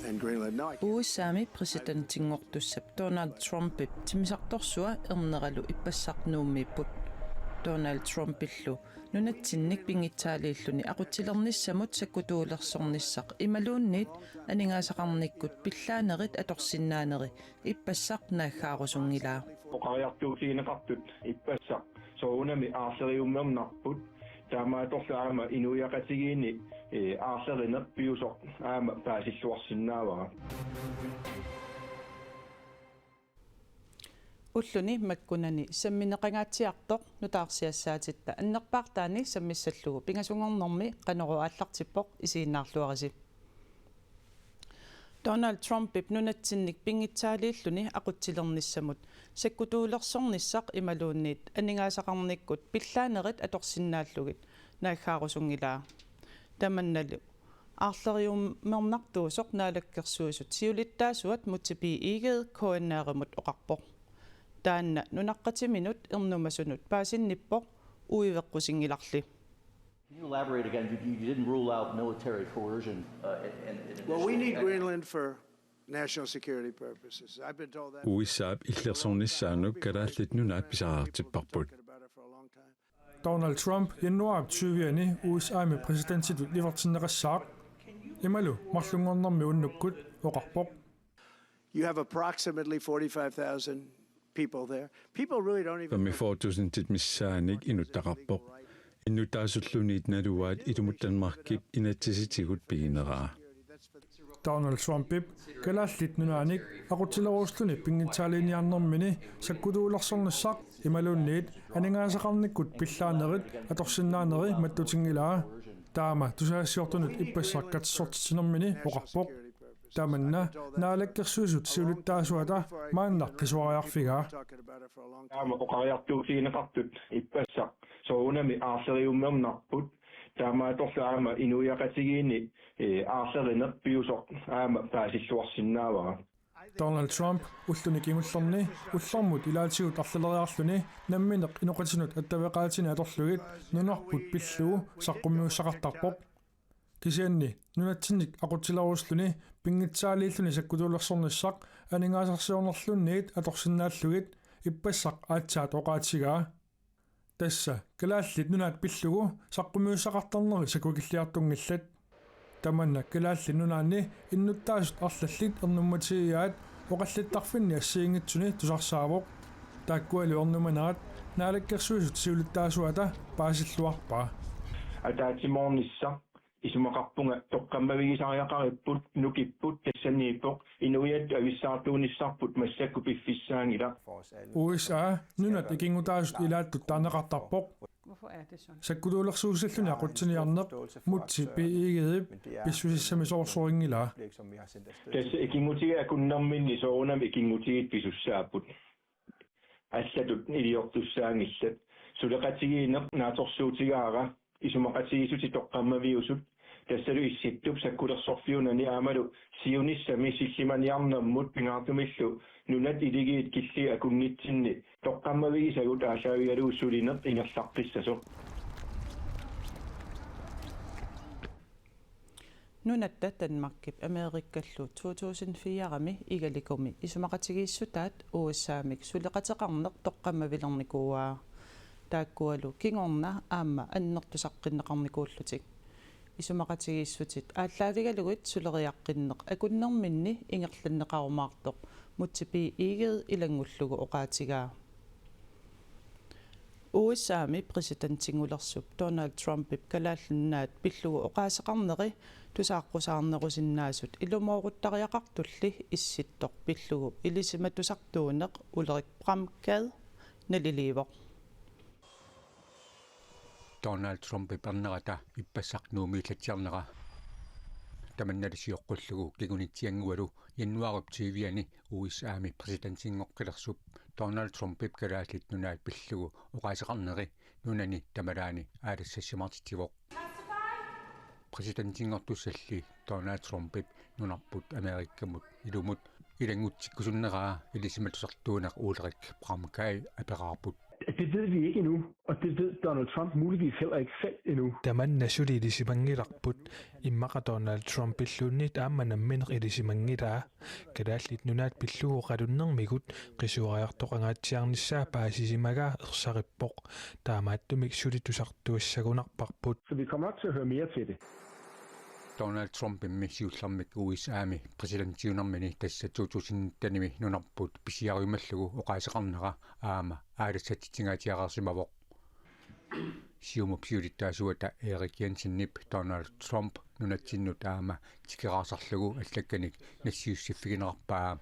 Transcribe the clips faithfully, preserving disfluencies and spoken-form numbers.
And Greenland. No, I can't. U S A-mi præsidentinngortussap Donald Trumpip timmisartorsua erneralu ippassaq Nuummiipput. Donald Trumpillu nunatsinnik pinngitsaaliilluni aqutsilernissamut sakkutuulersornissaq imaluunniit aningaasaqarnikkut pillaanerit atorsinnaaneri ippassaq naaggaarusunngilaa. Oqariartuutigineqartut ippassaq soorunami aarleriummernarput, taamaattorli aamma inuiaqatigiinni, eh, aarlerineq piusoq aamma paasilluarsinnaavara. Ulluni makkunani sammineqangaatsiartoq nutaarsiassaatitta annerpaartaani sammissallugu pingasunngornermi Qanoru aallartippoq, isiginnaarluarisi. Donald Trumpip nunatsinnik pinngitsaaliilluni aqutsilernissamut sakkutuulersornissaq imaluunniit aningaasaqarnikkut pillaanerit atorsinnaallugit naaggaarusunngilaa. Tamannalu aarleriummernartuusoq Naalakkersuisut siulittaasuat Múte B. Egede K N R-imut oqarpoq. Taanna nunaqqatiminut ernumasunut paasinnippoq uiveqqusinngilarli. Can you elaborate again? You, you didn't rule out military coercion, uh, in, in, in Well, we initially. Need Greenland for national security purposes. I've been told that. U S A-p illersornissaanut Kalaallit Nunaat pisariaqartipparput. Talking about it for a long time. Donald Trump januaarip tyviani U S A-mi præsidentitut niuertinneqassaaq. Imalu marlunngornermi unnukkut oqarpoq. You have approximately forty-five thousand people there. People really don't even know. Femogfyrre tusind missaannik inuttaqarpoq. Innuttaasulluunniit naluaat ilumut Danmarkip inatsisitigut pigineraa. Donald Trumpip Kalaallit Nunaanik aqutsilerusulluni pinngitsaaliiniarnermini sakkutuulersornissaq imaluunniit aningaasaqarnikkut pillaanerit atorsinnaaneri mattutinngilaa. Taama tusagassiortunut ippassaq katersortitsinermini oqarpoq. Tamanna Naalakkersuisut siulittaasuata maanna qisuariarfigaa. Taama oqariartuutigineqartut ippassaq soorunami aarleriummernarput, taamaattorli aamma inuiaqatigiinni, eh, aarlerineq piusoq aamma paasilluarsinnaavara. Donald Trump ulluni kingullerni ullormut ilaatigut arlaleriarluni nammineq inoqatinut attaveqaatini atorlugit nunarput pillugu saqqummiussaqartarpoq. Kisianni nunatsinnik aqutsilerusulluni pinngitsaaliilluni sakkutuulersornissaq aningaasarsiornerluunniit atorsinnaallugit ippassaq aatsaat oqaatigaa. Tassa Kalaallit Nunaat pillugu saqqummiussaqartarneri sakkukilliartunngillat. Tamanna Kalaallit Nunaanni innuttaasut arlallit ernummatigigaat oqallittarfinni assigiinngitsuni tusarsaavoq. Taakkualu ernumanerat Naalakkersuisut siulittaasuata paasilluarpaa. Ataatsimoornissaq isumaqarpunga toqqammavigisariaqaripput, nukipput, tassaniippoq inuiattut avissaartuunissarput massakkut piffissaanngilaq. U S A nunat ikinngutaasut ilaattut taaneqartarpoq. Sakkutuulersuussilluni aqutsiniarneq Múte B. Egedep pissusissamisoorsorinngilaa. Tassa ikinngutigiit akunnerminni soorunami ikinngutigiit pisussaapput. Allatut iliortussaanngillat. Suleqatigiinneq naatsorsuutigaara isumaqatigiissutit toqqammaviusut, tassalu Issittup sakkulersorfiunani aammalu siunissami sillimaniarnermut pingaartumillu nunat iligiit killiit akunnitsinni toqqammavigisagut aallaavigalugu sulineq ingerlaqqissasoq. Nunatta Danmarkip Amerikallu to tusind fire-mi igalikumi isumaqatigiissutaat U S A-mik suleqateqarneq toqqammavilernikuuaa. Taakkualu kingorna aamma annertusaqqinneqarnikuullutik. Isumaqatigiissutit aallaavigalugit suleriaqqinneq akunnerminni ingerlanneqarumaartoq Múte B. Egede ilanngullugu oqaatigaa. U S A-mi præsidentinngulersup Donald Trumpip Kalaallit Nunaat pillugu oqaaseqarneri tusaaqqusaarnerusinnaasut ilumooruttariaqartulli Issittoq pillugu ilisimatusartuuneq Ulrik Bramgad naliliivoq. Donald Trumpip ernerata ippassaq Nuummiillatsiarnera. Tamannali sioqqullugu kingunitsianngualu januaarip tyviani U S A-mi præsidentinngoqqilersup Donald Trumpip Kalaallit Nunaat pillugu oqaaseqarneri nunani tamalaani aalassaassimaartitsivoq. Præsidentinngortussalli Donald Trumpip nunarput Amerikamut ilumut ilanngutsikkusunneraa ilisimatusartuuneq Ulrik Bramgad aperaarput. Det ved vi ikke endnu, og det ved Donald Trump muligvis heller ikke selv endnu. Tamanna suli ilisimanngilarput, immaqa Donald Trumpilluunniit aamma nammineq ilisimanngilaa. Kalaallit Nunaat pillugu oqalunnermigut qisuariartoqangaatsiarnissaa paasisimagaa ersarippoq. Taamaattumik suli tusartuassagunarparput. Så vi kommer nok til at høre mere til det. Donald Trumpimmi siullermik U S A-mi præsidentiunermini tassa to tusind nitten-imi nunarput pisiariumallugu oqaaseqarnera aamma aalassatsitsingaatsiareersimavoq. Siumup siulittaasuata Erik Jensenip Donald Trump nunatsinnut aamma tikeraartarlugu allakkanik nassiussiffigineqarpaa.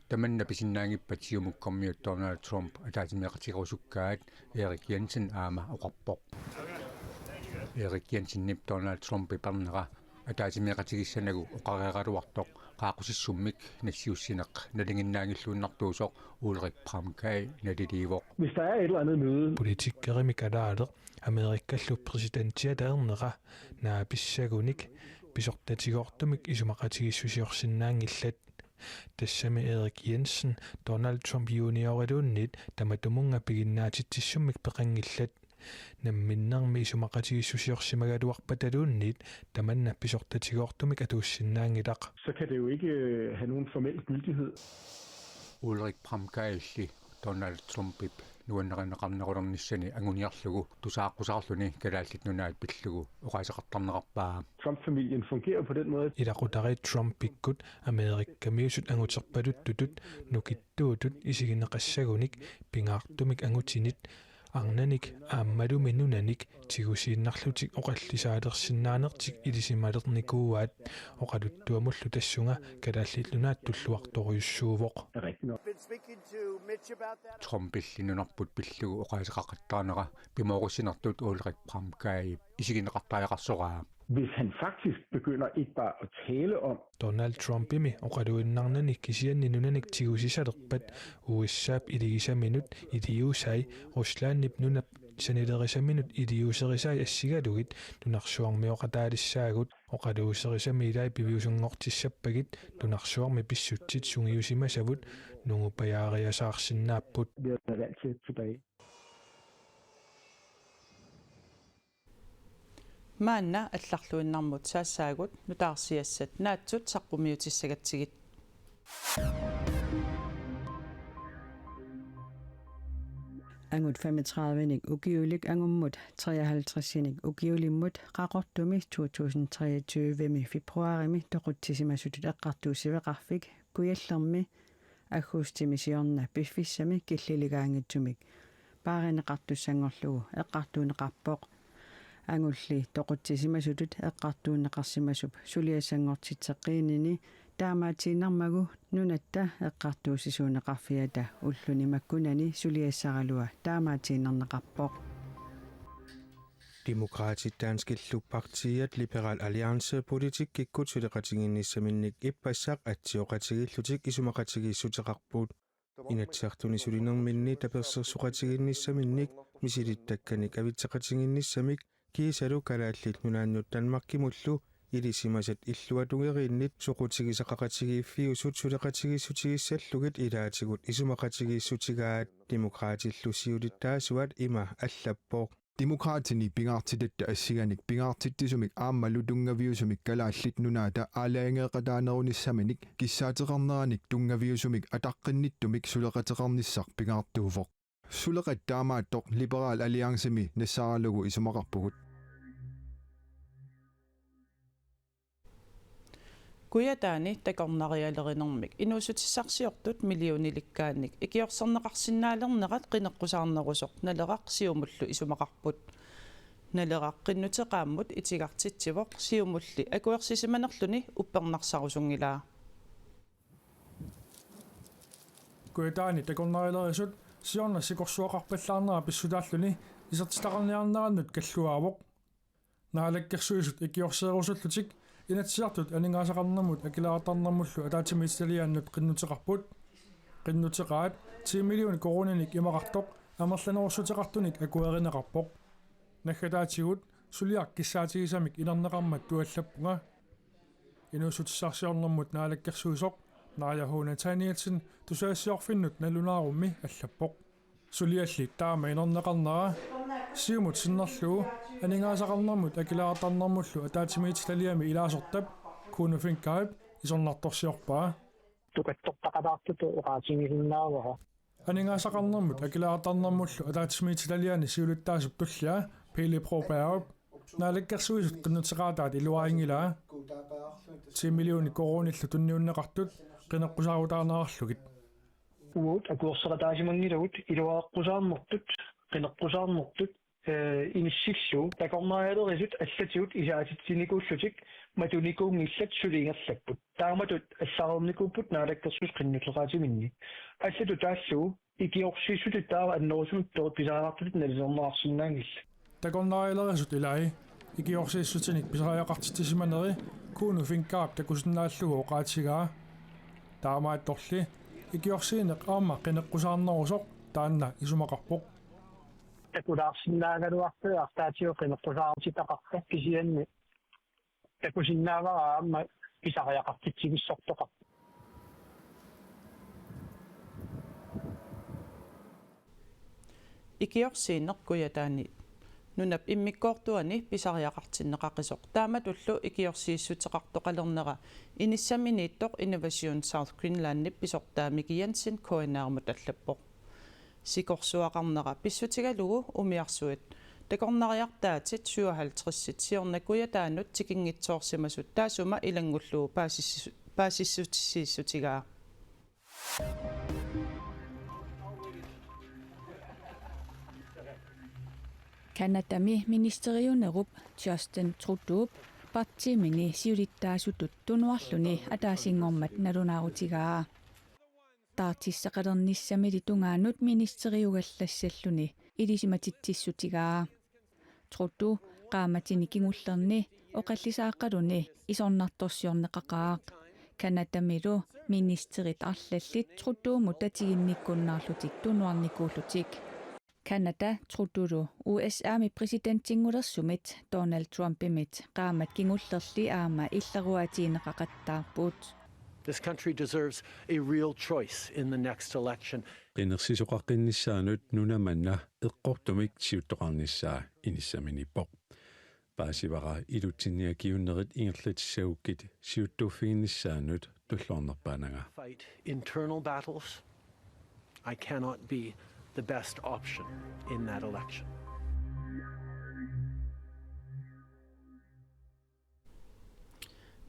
Tamanna pisinnaanngippat Siumukkormiut Donald Trump ataatsimeeqatigerusukkaat, Erik Jensen aamma oqarpoq. Erik Jensenip Donald Trumpip ernera ataatsimeeqatigissanagu oqareeraluartoq qaaqqusissummik nassiussineq nalinginnaanngilluinnartuusoq Ulrik Pramkai naliliivoq. Hvis der er et eller andet møde. Politikerimik alaaleq Amerikallu præsidentiata ernera naapissagunik pisortatigoortumik isumaqatigiissusiorsinnaanngillat. Tassami Erik Jensen Donald Trump junioriluunniit tamatumunnga piginnaatitsissummik peqanngillat. Namminnermi isumaqatigiissusiorsimagaluarpataluunniit tamanna pisortatigoortumik atuussinnaanngilaq. Så kan det jo ikke øh, have nogen formel gyldighed. Ulrik Pramkailli Donald Trumpip nuannarineqarnerulernissani anguniarlugu tusaaqqusaarluni Kalaallit Nunaat pillugu oqaaseqartarneqarpaa. Trump-familien fungerer på den måde. Ilaqutariit Trumpikkut Amerikamiusut anguterpaluttutut nukittuutut isigineqassagunik pingaartumik angutinit arnanik aammalumi nunanik tigusiinnarlutik oqallisaalersinnaanertik ilisimalernikuuaat, oqaluttuamullu tassunga Kalaallit Nunaat tulluartorujussuuvoq. Er rigtigt nok. Trumpilli nunarput pillugu oqaaseqaqattaarnera pimoorussinertut Ulrik Pramkai isigineqartariaqarsoraa. Hvis han faktisk begynder ikke bare at tale om. Donald Trumpimi oqaluinnarnani kisianni nunanik tigusisalerpat U S A-p iligisaminut iliuusai Ruslandip nunap sanilerisaminut iliuuserisai assigalugit nunarsuarmioqataalissaagut, oqaluuserisamik ilai piviusunngortissappagit nunarsuarmi pissutsit sungiusimasavut nungupajaariasaarsinnaapput. Vi har været vant til tilbage. Maanna allarluinnarmut saassaagut, nutaarsiassat naatsut saqqummiutissagatsigit. Angut femogtredive-nik ukiulik angummut treoghalvtreds-inik ukiulimmut Qaqortumi to tusind treogtyve-mi februarimi toqutsisimasutut eqqartuussiveqarfik Kujallermi aggustimi siorna piffissami killiligaanngitsumik paarineqartussanngorlugu eqqartuunneqarpoq. Angulli toqutsisimasutut eqqartuunneqarsimasup suliassanngortitseqqiinini taamaatiinnarmagu Nunatta Eqqartuussisuuneqarfiata ulluni makkunani suliassaralua taamaatiinnarneqarpoq. Demokraatit danskillu partiiat Liberal Alliance politikkikkut suleqatigiinnissaminnik ippassaq atsioqatigiillutik isumaqatigiissuteqarput. Inatsisartuni sulinerminni tapersersoqatigiinnissaminnik misilittakkanik avitseqatigiinnissamik kiisalu Kalaallit Nunaannut Danmarkimullu ilisimasat illuatungeriinnit soqutigisaqaqatigiiffiusut suleqatigiissutigissallugit ilaatigut isumaqatigiissutigaat. Demokraatillu siulittaasuat ima allappoq: Demokraatini pingaartitatta assiganik pingaartitsisumik aammalu tunngaviusumik Kalaallit Nunaata aalajangeeqataanerunissaminik kissaateqarneranik tunngaviusumik ataqqinnittumik suleqateqarnissaq pingaartuuvoq. Suleqat taamaattoq Liberal Alliancemi nassaaralugu isumaqarpugut. Kujataani takornarialerinermik inuussutissarsiortut millionilikkaanik ikiorserneqarsinnaalernerat qineqqusaarnerusoq Naleraq Siumullu isumaqarput. Naleraq qinnuteqaammut itigartitsivoq Siumulli akuersisimanerluni uppernarsarusunngilaa. Kujataani takornarialerisut siorna sikorsuaqarpallaarnera pissutaalluni isertitaqarniarnerannut kalluaavoq. Naalakkersuisut ikiorseerusullutik Inatsisartut aningaasaqarnermut akileraartarnermullu ataatsimiititaliaannut qinnuteqarput. Qinnuteqaat ti million koruuninik imaqartoq amerlanerussuteqartunik akuerineqarpoq. Naggataatigut suliaq kissaatigisamik inerneqarmat tuallappunga. Inuussutissarsiornermut naalakkersuisoq Naaja H. Nathanielsen tusagassiorfinnut nalunaarummi allappoq. Sulialli taama inerneqarnera Siumut sinnerlugu aningaasaqarnermut akileraartarnermullu ataatsimiititaliami ilaasortap Kuno Finkab isornartorsiorpaa. Tukattortaqalaartutut oqaatigisinnaavara. Aningaasaqarnermut akileraartarnermullu ataatsimiititaliani siulittaasup tullia Pele Brobergup Naalakkersuisut qinnuteqaataat iluarinngilaa. Ti millioni koruunillu tunniunneqartut qineqqusaarutaanerarlugit. Uagut akuerseqataasimanngilagut iluareqqusaarnertut, qineqqusaarnertut, eh, inissillugu takornarialerisut allatigut isaatitsinikuullutik matunikuunngillat suli ingerlapput. Taamatut allareernikuupput Naalakkersuisut qinnuteqaatiminni. Allatut taallugu ikiorsiissutit taava annerusumik pisariaqartutit nalilerneqarsinnaanngillat. Takornarialerisut ilai ikiorsiissutinik pisariaqartitsisimaneri Kuno Finkab takusinnaallugu oqaatigaa. Taamaattorli ikiorsiineq aamma qineqqusaarnerusoq taanna isumaqarpoq. Takulaarsinnaagaluartoq arlaatigut qineqqusaarutitaqartoq kisianni takusinnaavara aamma pisariaqartitsivissortoqartoq. Ikiorsiineq Kujataani nunap immikkoortuani pisariaqartinneqaqisoq taamatullu ikiorsiissuteqartoqalernera inissaminiittoq Innovation South Greenlandip pisortaa Miki Jensen K N R-mut allappoq. Sikorsuaqarnera pissutigalugu umiarsuit takornariartaatit syvoghalvtredsit siorna Kujataanut tikinngitsoorsimasut taassuma ilanngullugu paasissu-, paasissutissiissutigaa. Canadami ministeriunerup Justin Trudeaup partiimini siulittaasutut tunuarluni ataasinngormat nalunaarutigaa. Taartissaqalernissamili tungaanut ministeriugallassalluni ilisimatitsissutigaa. Trudeau qaammatini kingullerni oqallisaaqqaluni isornartorsiorneqaqaaq. Canadamilu ministerit arlallit Trudeaumut tatiginnikkunnaarlutik tunuarnikuullutik. Canada Trudeaulu U S A-mi præsidentinngulersumit Donald Trumpimit qaammat kingullerli aamma illaruaatigineqaqattaarput. This country deserves a real choice in the next election. Qinersisoqaqqinnissaanut nuna manna eqqortumik siuttoqarnissaa inissaminiippoq. Paasivara ilutsinni akiuunnerit ingerlatissagukkit siuttuuffiginnissaannut tulluarnerpaananga. Fight internal battles. I cannot be the best option in that election.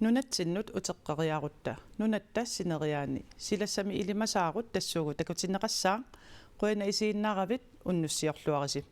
Nunatsinnut uteqqeriarutta nunatta sineriaani silassami ilimasaarut tassuugu takutinneqassaaq. Qujanaq isiginnaaravit, unnussiorluarisi.